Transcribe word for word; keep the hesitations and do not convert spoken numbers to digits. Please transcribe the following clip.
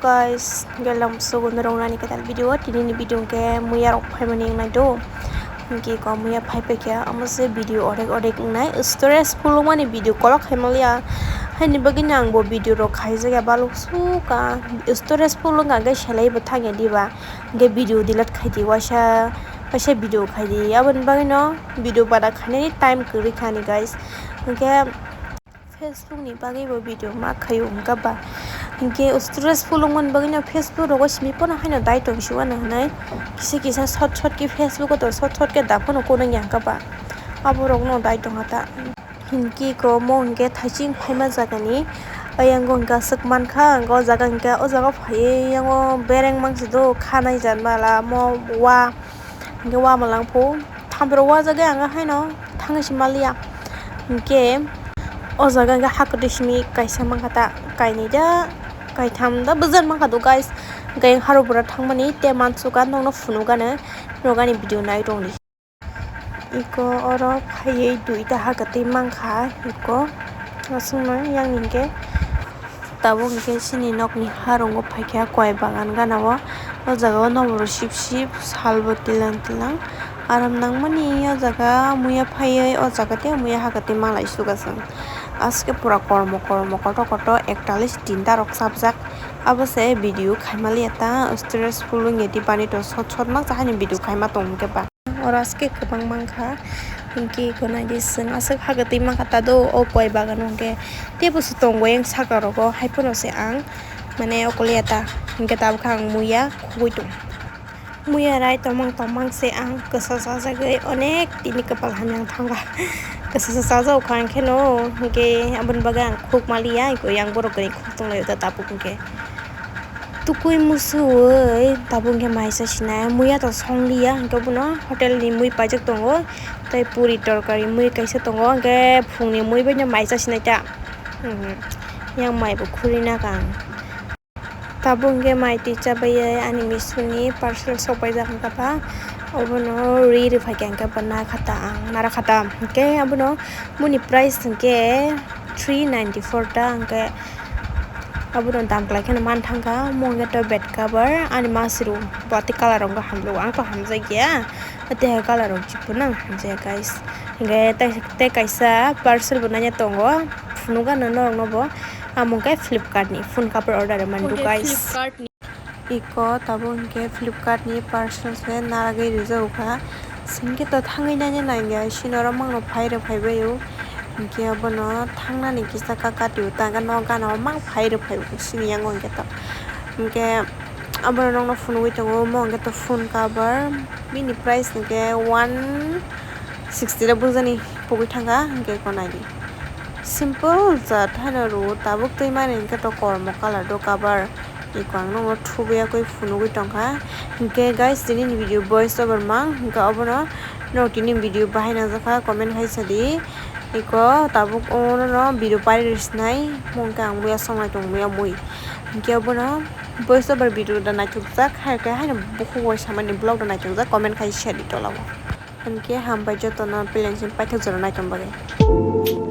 Guys, hwnkhe lamsogo norok nani kwtal video o, tini ni video hwnkhe muya rok phaimani wngnai do. Hwnkhe ko muya phai paikha, omo se video orek orek wngnai, storage full wngmani video kolok khai manliya. Haini bagwi no ang bo video rok khaijak ya balok sukha, storage full wngkha hwnkhe selai bo thangya diba, hwnkhe video delete khai di waisa, waisa video khai di, aboni bagwi no video pada khainani time kwrwi kha ni guys. Hwnkhe Facebook ni bagwi bo video ma khaio wngkha ba. Hinkhe stressful wngmani bagwi no Facebook rogo simi phano haino dai tong si uanw hinwi kisa kisa short short khe Facebook o to short short khe da phano konwi ya wngkha ba. Abo rok no dai tong kha ta. Hinkhe ko mo hinkhe thaiching phaima jaga ni ayang o hinkhe aswk mankha, ang o jaga hinkhe o jaga phaiwi yang o bereng mangsi do khanai jan mala mo wa. Hinkhe wamalang phu thampro wajagwi ang haino thangwi se maliya. Hinkhe o jaga hinkhe hakwtwi simi kaisa mankha ta, kainwi da, kaitham da bwjan mankha do guys. Hinkhe harok bwrwi thangmani tei mansukha nokno phunukgano, norok ani video nai tongdi. Iko oro phaiwi duita hakwtwi mankha iko aswkno yang hinkhe. Tabuk hinkhe chini nokni harungo phaikha koi bagan gana o. O jaga o nokbar sip sip salbo tilang tilang aram nangmani. O jaga muya phaiwi o jaga tei muya hakwtwi malai suga chwng. Aske pura kormo kormo kotor kotor ektalis tinta rok chapjak. Abo se video khaimaliya ta stressful wngya di bani to sot sot ma chahani video khaima tong hinkhe ba. Oro aske kwbang mankha, hinkhe iko naidi chwng aswk hakwtwi mankha ta do o koi bagano hinkhe teibo se tongo yang saka rogo, hai phano se ang mane okoliya ta hinkhe tabukhe ang muya khugui tongo. Muya rai tongmang tongmang se ang kwsa chajagwi onek tini kwpal hamya thangkha. Kwsa chajago kha ang kheno hinkhe aboni bagwi ang khuk maliya, iko yang borok kwrwi khuk tonglaio ta tabuk hinkhe. Tukui musuwi tabuk hinkhe mai chasinai, muya to songliya hinkhe bono hotel ni mui paijak tongo, tei puri torkari mui kaisa tongo, hinkhe phungni mui baino mai chasinai ta. Yang mai bo khurui naka ang. Tabuk hinkhe mai twi chabaiwi ani misuni parcel sokpaijak hinkha ba, obono ri rwphaikha hinkhe bo narakha ta ang, narakha ta hinkhe abono boni price hinkhe three ninety four ta hinkhe. Abono dam kwlai kheno man thangkha, omo hwnkhe to bed cover ani masiru bwtwi colour rok wngkha hamjak, ang to hamjakya, tei hai colour rok chikon ang hamjakya guys. Hwnkhe tei, tei kaisa parcel bo naina tongo, phunukgano norokno bo, amo hwnkhe Flipkart ni phone cover order rwmani do guys. Iko tabuk hwnkhe Flipkart ni parcel se naragwi rijak kha. Chwng khe to thangwi naina nangya, sini oro mangno phai rwphai bai o. Hinkhe abono thangnani kisa kaka twi o, ta hwnkhe nok gana o mang phai rwphai o, sini yango hinkhe to. Hinkhe abono nokno phunugwi tongo, omo hinkhe to phone cover, bini price hinkhe one sixty rok bujani pogwi thangkha, hinkhe eko naidi. Simple jat haino rwo, tabuk twi mani hinkhe to kormo colour do cover. Eko ang nokno thubui yakui phunugwi tongkha. Hinkhe guys, tini ni video voice over mang, hinkhe obono norok tini video bahai nangjakha comment hai sadi. Eko tabuk ono no video pari rwsinai, mungkhe ang buya songnai tong buya mui. Hinkhe obono voice over video da naithokjak, hai khe haino bukhuk bai samani vlog da naithokjak, comment khai sadi tola o. Hinkhe hambai jotono pilensing paithak jora naitong bagwi.